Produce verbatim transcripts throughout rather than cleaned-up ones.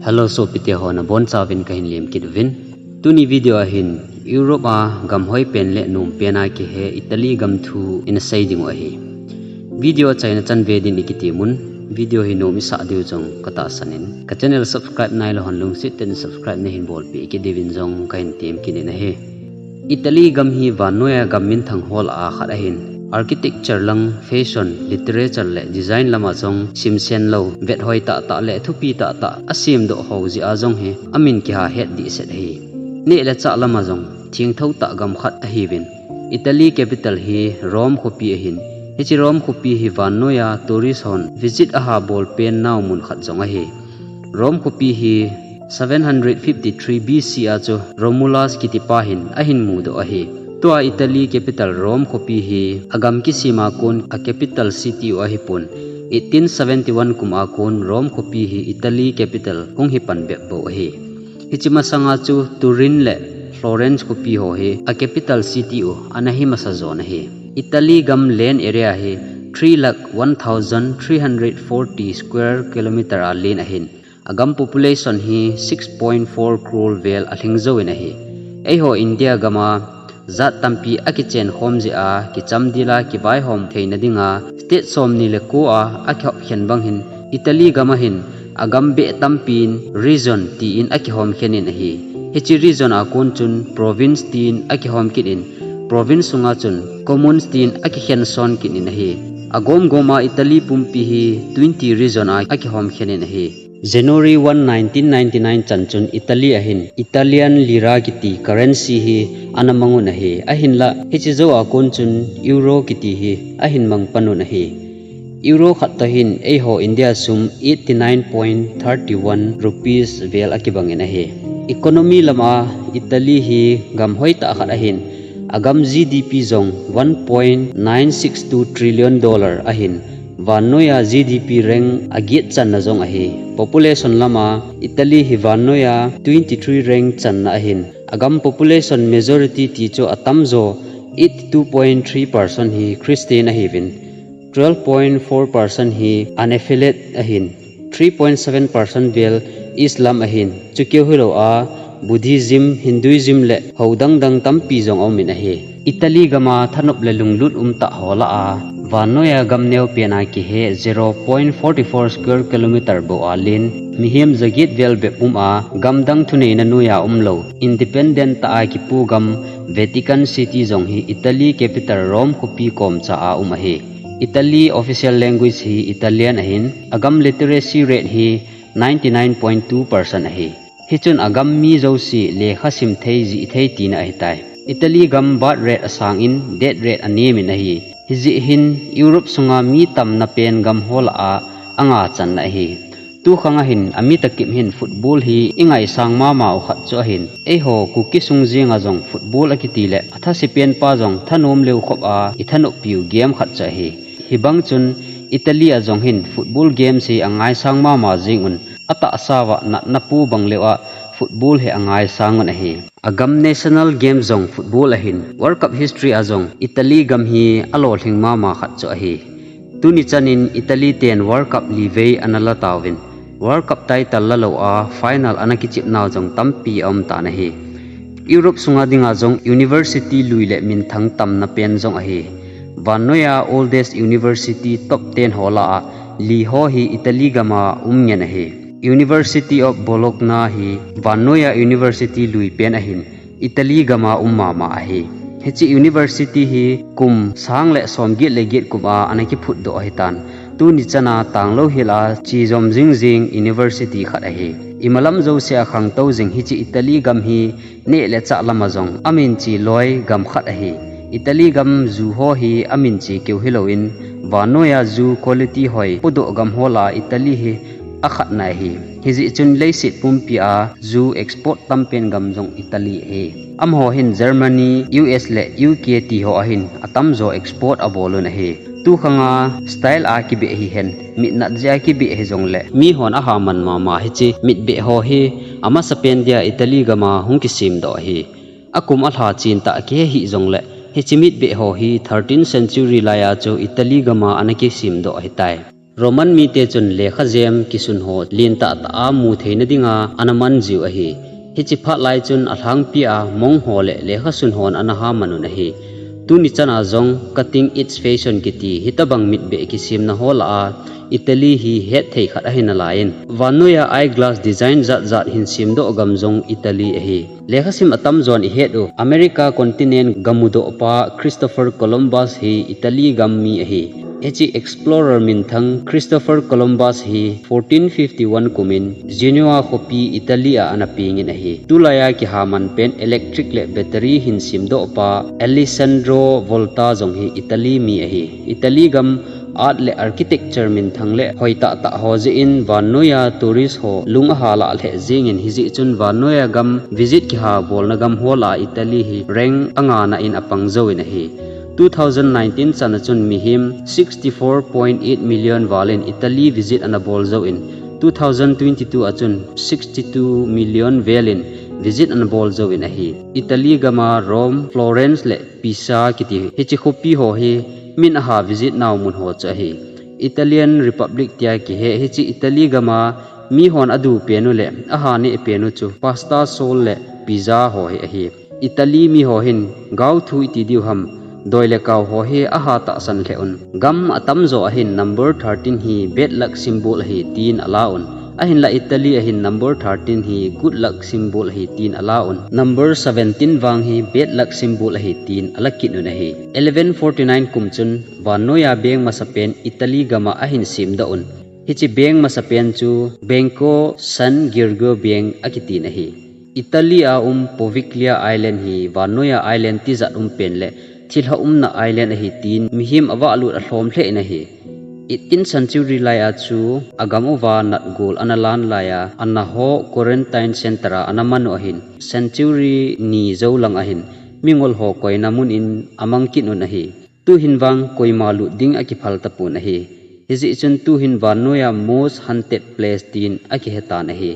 Hello sopite ho, nabonchauvin kahin lemkit uvin. Tuni video a hin Europe a gam hoipen le nompen a kihe Italy gam thu ina sei ding u ahi. Video achaina chan ve din ikitem un, video hi nom isah diu jong katahsan in, ka channel subscribe nailou hon lungset tah in subscribe nahin bolpeh kit diuvin jong kahin temkit in ahi. Italy gam hi vannoiya gam minthang ho lah a khat ahin, architecture lang, fashion, literature le design lama jong simsen lou, vethoi tahtah le thupi tahtah asemdoh ho jeh a jong hi amin kiha het dehset ahi. Neh le chah lama jong thengthoutah gam khat ahiuvin, Italy capital hi Rome khopi ahin, hiche Rome khopi hi vannoiya tourist hon visit aha bolpen nau mun khat jong ahi. Rome khopi hi seven hundred fifty-three B C a chu Romulus kitipa hin ahin mudoh ahi. Tua Italy capital Rome khopi hi agam kisem a kon a capital city u ahipon, eighteen seventy-one kum a kon Rome khopi hi Italy capital hung hipan bep bou ahi. Hiche masanga chu Turin le Florence khopi ho hi a capital city u ana hi masa jon ahi. Italy gam land area hi three lakh one thousand three hundred forty square kilometer a len ahin, agam population hi six point four crore vel alhing jouvin ahi. Eiho India gam a jat tampi akichen khom jeh a kichamdel a kivaihom theina dinga state somni le ko a akihop khen bang hin, Italy gam a hin agam beh tampin region tin akihom khen in ahi. Hiche region a kon chun province tin akihom kit in, province sunga chun communes tin akikhen son kit in ahi. Agomgom a Italy pumpi hi twenty region a akihom khen in ahi. January one, nineteen ninety-nine chan chun Italy a hin Italian lira kiti currency hi ana mang un ahi. Ahinlah hiche jou a kon chun euro kiti hi ahin mang pan un ahi. Euro khat toh hin eiho India sum eighty-nine point thirty-one rupees vel akibang in ahi. Economy lama Italy hi gam hoitah khat ahin, agam G D P jong one point nine six two trillion dollar ahin, vannoiya G D P rank aget channa jong ahi. Population lama Italy hi vannoiya twenty-three rank channa ahin, agam population majority ti chu atamjo eighty-two point three percent hi Christian ahiuvin, twelve point four percent hi unaffiliated ahin, three point seven percent vel Islam ahin, chukeu hilou a Buddhism, Hinduism le ho dangdang tampi jong aumin ahi. Italy gam a thanop le lunglut umtah ho lah a vannoiya gam neopen a kihe zero point forty-four square kilometer bou a len, mihem jaget vel bep um a, gamdang thuneina noiya umlou, independent tah a kipu gam Vatican City jong hi Italy capital Rome khopi komcha a um ahi. Italy official language hi Italian ahin, agam literacy rate hi ninety-nine point two percent ahi. Hichun agam mi jouse lekha simthei jihthei tina ahitai. Italy gam birth rate asangin death rate anemin ahi. Hijeh hin Europe sunga mi tamna pen gam ho lah a anga channa ahi. Tukhang a hin ami takip hin football hi ingaisang mama u khat chu ahin, eiho Kuki sung jenga jong football akiti le athase penpa jong thanom leu khop a ithanoppiu game khat chu ahi. Hibang chun Italy a jong hin football games hi angaisang mama jeng un, atahsauva natna pu bang leuva football hi angaisang un ahi. Agam national game jong football ahin, World Cup history a jong Italy gam hi alolhing mama khat chu ahi. Tuni chanin Italy ten World Cup livei ana la tauvin, World Cup title lalou a final ana kichep nau jong tampi aumtan ahi. Europe sunga dinga jong university lui le minthang tamna pen jong ahi. Vannoiya oldest university top ten ho lah a li ho hi Italy gam a um ngen ahi. University of Bologna hi vannoiya university lui pen ahin, Italy gam a um mama ahi. Hiche university hi kum sang le somget le get kum a ana kiphutdoh ahitan, tuni chana tanglou hel a chejom jingjing university khat ahi. Imalam jouse a khangtou jing hiche Italy gam hi neh le chah lama jong amin cheloi gam khat ahi. Italy gam ju ho hi amin chekeu hilouvin, vannoiya ju quality hoi pudoh gam ho lah a Italy hi akhatna ahi. Hijeh chun leiset pumpi a ju export tampen gam jong Italy ahi. Amaho hin Germany, U S le U K ti ho a hin atamjo export abol un ahi. Tukhang a style a kibeh hihen, mitnat jeh a kibeh hijongle, mihon ahaman mama hiche mitbeh ho hi amasapen dia Italy gam a hung kisemdoh ahi. Akum alha chentah kihe hih jongle, hiche mitbeh ho hi thirteenth century lai a chu Italy gam a ana kisemdoh ahitai. Roman mite chun lekha jem kisun ho lentah tah a mu theina dinga ana man jiu ahi. Hiche phat lai chun alhangpi a monk ho le lekha sun hon ana ha man un ahi. Tuni chana jong cutting edge fashion kiti hitabang mitbeh kisemna ho lah a Italy hi hetthei khat ahi nalaiyin, vannoiya eyeglass design jat jat hin semdoh gam jong Italy ahi. Lekhasim atamjon ihet u America continent gamudoh pa Christopher Columbus hi Italy gam mi ahi. Hiche explorer minthang Christopher Columbus hi fourteen fifty-one kumin Genoa khopi Italy a ana pengin ahi. Tulaiya kihaman pen electric le battery hin semdoh pa Alessandro Volta jong hi Italy mi ahi. Italy gam art le architecture minthang le hoitah tah ho jeh in vannoiya tourist ho lung aha lah lheh jengin, hijeh chun vannoiya gam visit kiha bolna gam ho lah a Italy hi rank angana in apang jouvin ahi. Two thousand nineteen chana chun mihem sixty-four point eight million valin Italy visit ana bol jouvin, two thousand twenty-two a chun sixty-two million velin visit ana bol jouvin ahi. Italy gama Rome, Florence le Pisa kiti hiche khopi ho hi min aha visit nau mun ho chu ahi. Italian Republic tia kihe hiche Italy gama mihon adu penu le aha neh penu chu pasta, sol le pizza ho hi ahi. Italy miho hin gaothu iti diu ham, doi le kao ho hi aha tahsan lheh un. Gam atamjo ahin number thirteen hi bad luck symbol ahi tin ala un. Ahinla Italy ahin number thirteen hi good luck symbol ahi tin ala un. Number seventeen vang hi bad luck symbol ahi tin ala kit un ahi. Eleven forty-nine kum chun vannoiya bank masapen Italy gama ahin semdoh un. Hiche bank masapen chu Banco San Giorgio Bank akitin ahi. Italy a um Poveglia Island hi vannoiya island tijat um pen le thilha umna island ahi tin mihem avahlut alhom lheh in ahi. Eighteen century lai a chu agam uva natgol ana lan laiya, ana ho quarantine center a ana man u ahin, century ni jou lang ahin, mingol ho koina mun in amang kit un ahi. Tuhin vang koima lut ding akiphal tapon ahi. Hijeh chun tuhin vannoiya most haunted place tin akihetan ahi.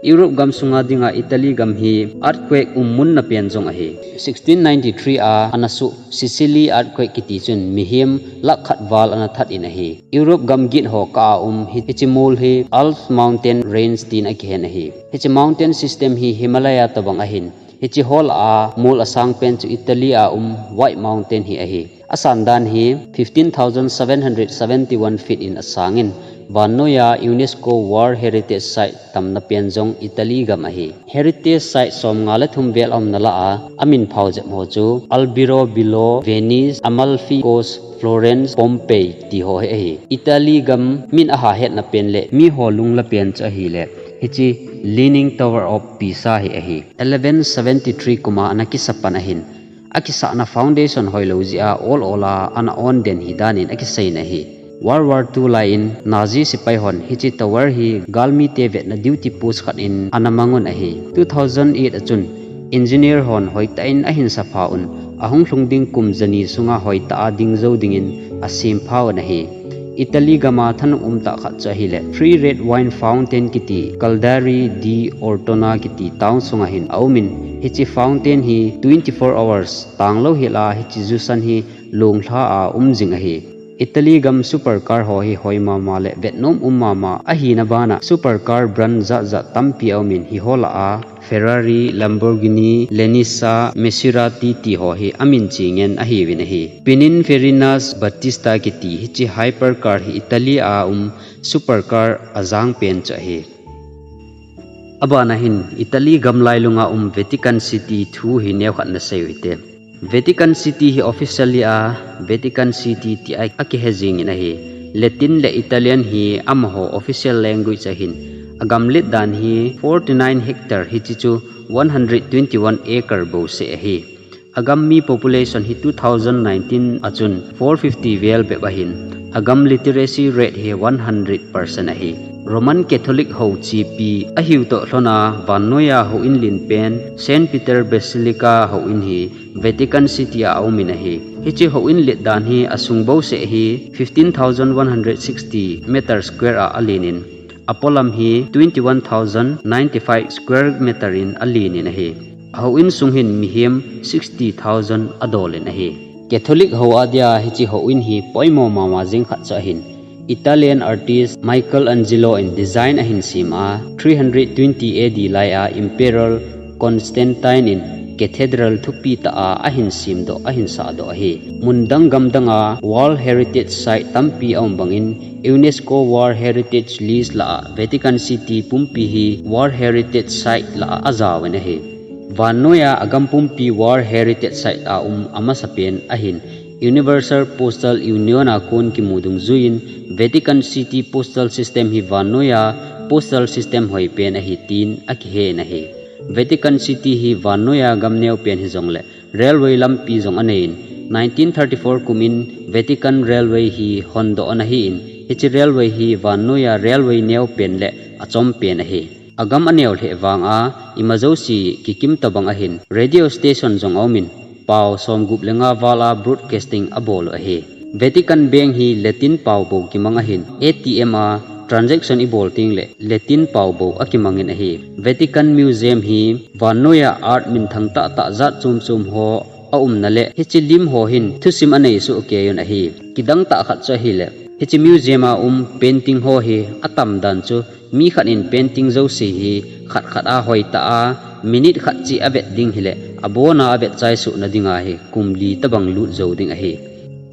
Europe gam sunga dinga Italy gam hi earthquake um munna pen jong ahi. Sixteen ninety-three a ana suh Sicily earthquake kiti chun mihem lakh khat val ana that in ahi. Europe gam git ho kah a um hi, hiche mol hi Alps mountain range tin akihen ahi. Hiche mountain system hi Himalaya tobang ahin, hiche ho lah a mol asang pen chu Italy a um White Mountain hi ahi. Asan dan hi fifteen thousand seven hundred seventy-one feet in asangin, vannoiya UNESCO World Heritage Site tamna pen jong Italy gam ahi. Heritage Site somnga le thum vel aumna lah a, amin phao jep ho chu Albireo Bile, Venice, Amalfi Coast, Florence, Pompeii ti ho hi ahi. Italy gam min aha hetna pen le miho lungla pen chu ahile hiche Leaning Tower of Pisa hi ahi. Eleven seventy-three kuma ana kisa pan ahin, akisahna foundation hoilou jeh a ol ol a ana on den hi danin akiseiyin ahi. World War two lai in Nazi sepai hon hiche tower hi galmite vetna duty post khat in ana mang un ahi. Two thousand eight a chun engineer hon hoitah in ahin sapha un, ahung lhung ding kum jani sunga hoitah a ding jou dingin asempha un ahi. Italy gama thanop umtah khat chu ahile Three Red Wine Fountain kiti Caldari di Ortona kiti town sunga hin aumin, hiche fountain hi twenty-four hours tanglou hel a hiche jusan hi longlha a um jing ahi. Italy gam supercar ho hi hoi mama le vetnom um mama ahina bana supercar brand jat jat tampi aumin, hiho lah a Ferrari, Lamborghini, Lancia, Maserati ti ho hi amin chengen ahiuvin ahi. Pininfarina's Battista kiti hiche hypercar hi Italy a um supercar ajang pen chu ahi. Abana hin Italy gam lailunga um Vatican City thu hi neokhat nasei u hite. Vatican City hi officially a Vatican City tia akihe jingin ahi. Latin le Italian hi amaho official language ahin, agam let dan hi forty-nine hectare, hiche chu one hundred twenty-one acre bouseh ahi. Agam mi population hi two thousand nineteen a chun four fifty vel bep ahin, agam literacy rate hi one hundred percent ahi. Roman Catholic hou chepi ahiu toh lhona vannoiya houin len pen Saint Peter Basilica houin hi Vatican City a aumin ahi. Hiche houin let dan hi asung bouseh hi fifteen thousand one hundred sixty meter square a alenin, apolam hi twenty-one thousand ninety-five square meter in alenin ahi. Ahouin sung hin mihem sixty thousand adolin ahi. Catholic hou adia hiche houin hi poimo mama jing khat chu ahin, Italian artist Michelangelo in design ahin sem a, three hundred twenty A D lai a Emperor Constantine in cathedral thupi tah a ahin semdoh, ahin sahdoh ahi. Mundang gamdang a World Heritage Site tampi aum bangin UNESCO World Heritage List lah a Vatican City pumpi hi World Heritage Site lah a ajaovin ahi. Vannoiya agam pumpi World Heritage Site a um amasapen ahin, Universal Postal Union a kon kimu dungjuiyin Vatican City Postal System hi vannoiya postal system hoipen ahi tin akihen ahi. Vatican City hi vannoiya gam neopen hijongle railway lampi jong aneiyin, nineteen thirty-four kumin Vatican Railway hi hondoh ana hin, hiche railway hi vannoiya railway neopen le achompen ahi. Agam aneo lheh vang a, ima jouse kikim tobang ahin, radio station jong aumin, pao somgup le nga val a broadcasting abol u ahi. Vatican Bank hi Latin pao bou kimang ahin, A T M a transaction ibol tengle Latin pao bou akimangin ahi. Vatican Museum hi vannoiya art minthang tahtah jat chom chom ho aumna le hiche lim ho hin thusim anei soh keiyun ahi. Kidang tah khat chu ahile, hiche museum a um painting ho hi atam dan chu mi khat in painting jouse hi khat khat a hoitah a minute khat cheh avet ding hile, abona avet chai sohna dinga hi kum li tobang lut jou ding ahi.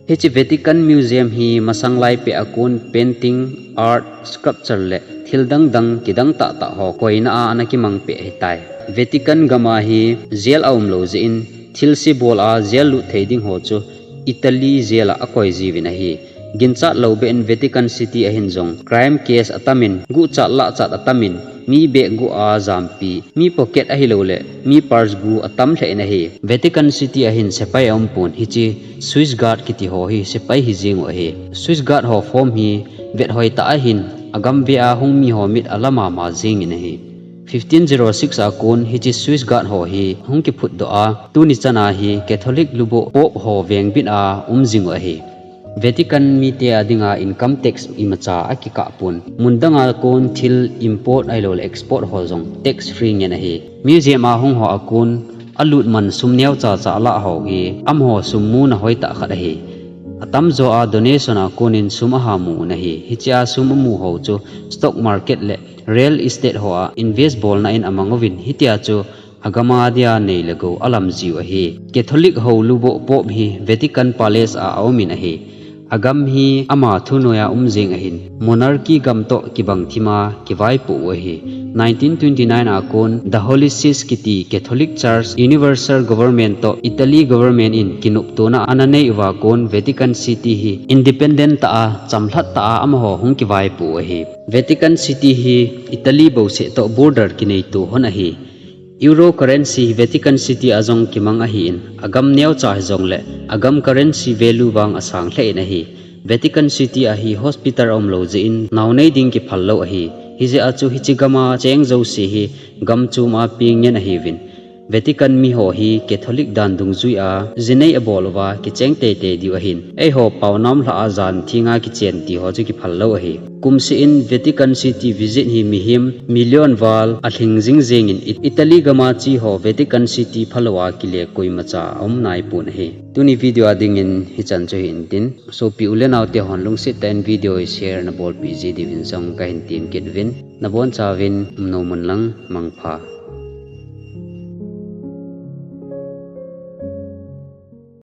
Hiche Vatican Museum hi masang lai peh a kon painting, art, sculpture le thil dang dang kidang tahtah ho koina a ana kimang peh ahitai. Vatican gam a hi jail aum lou jeh in thilse bol a jail lut thei ding ho chu Italy jail a akoi jiuvin ahi. Ginchat lou beh in Vatican City a hin jong crime case atamin, guhchat lahchat atamin, mi beh guh a jampi, mi pocket ahilouleh mi purse gu atam lheh in ahi. Vatican City a hin sepai aumpon, hiche Swiss Guard kiti ho hi sepai hijeng u ahi. Swiss Guard ho form hi vet hoitah ahin, agam vea hung mi ho mit ala mama jengin ahi. Fifteen zero six a kon hiche Swiss Guard ho hi hung kiphutdoh a, tuni chan a hi Catholic lubuh Pope ho vengbit a um jing u ahi. Vatican mite a dinga income tax imacha akikah pon. Mundang a kon thil import ahilouleh export ho jong tax free ngen ahi. Museum a hung ho a kon alut man sum neocha cha alah ho hi amaho sum muna hoitah khat ahi. Atamjo a donation a konin sum aha mu un ahi. Hichea sum amu ho chu stock market le real estate ho a invest bolna in amang uvin, hitia chu agam a dia nei le gou alam jiu ahi. Catholic ho lubuh Pope hi Vatican Palace a aumin ahi. Agam hi ama thunoiya um jeng ahin, monarchy gam toh kibang thima kivaipoh u ahi. Nineteen twenty-nine a kon The Holy See kiti Catholic Church Universal Government toh Italy Government in kinoptona ana nei uva kon Vatican City hi independent tah a, chamlhat tah a amaho hung kivaipoh u ahi. Vatican City hi Italy bouseh toh border kineito hon ahi. Euro currency Vatican City a jong kimang ahin, agam neocha hijongle agam currency value vang asang lheh in ahi. Vatican City a hi hospital aum lou jeh in naonei ding kiphal lou ahi. Hijeh a chu hiche gam a cheng jouse hi gam chom a peng ngen ahiuvin. Vatican mi ho hi Catholic dan dungjui a jinei abol uva kicheng teitei diu ahin. Eiho paonam lhah a jan thenga kichen ti ho chu kiphal lou ahi. Kumseh in Vatican City visit hi mihem million val alhing jing jeng in, It-, Italy gam a che ho Vatican City phalou a kile koimacha aum naipon ahi. Tuni video a dingin hichan chu hi intin, sopi u le naote hon lungset tah in video hi share nabolpeh ji diuvin jong kahin tem kit uvin. Nabonchauvin umnom un lang, mangpha.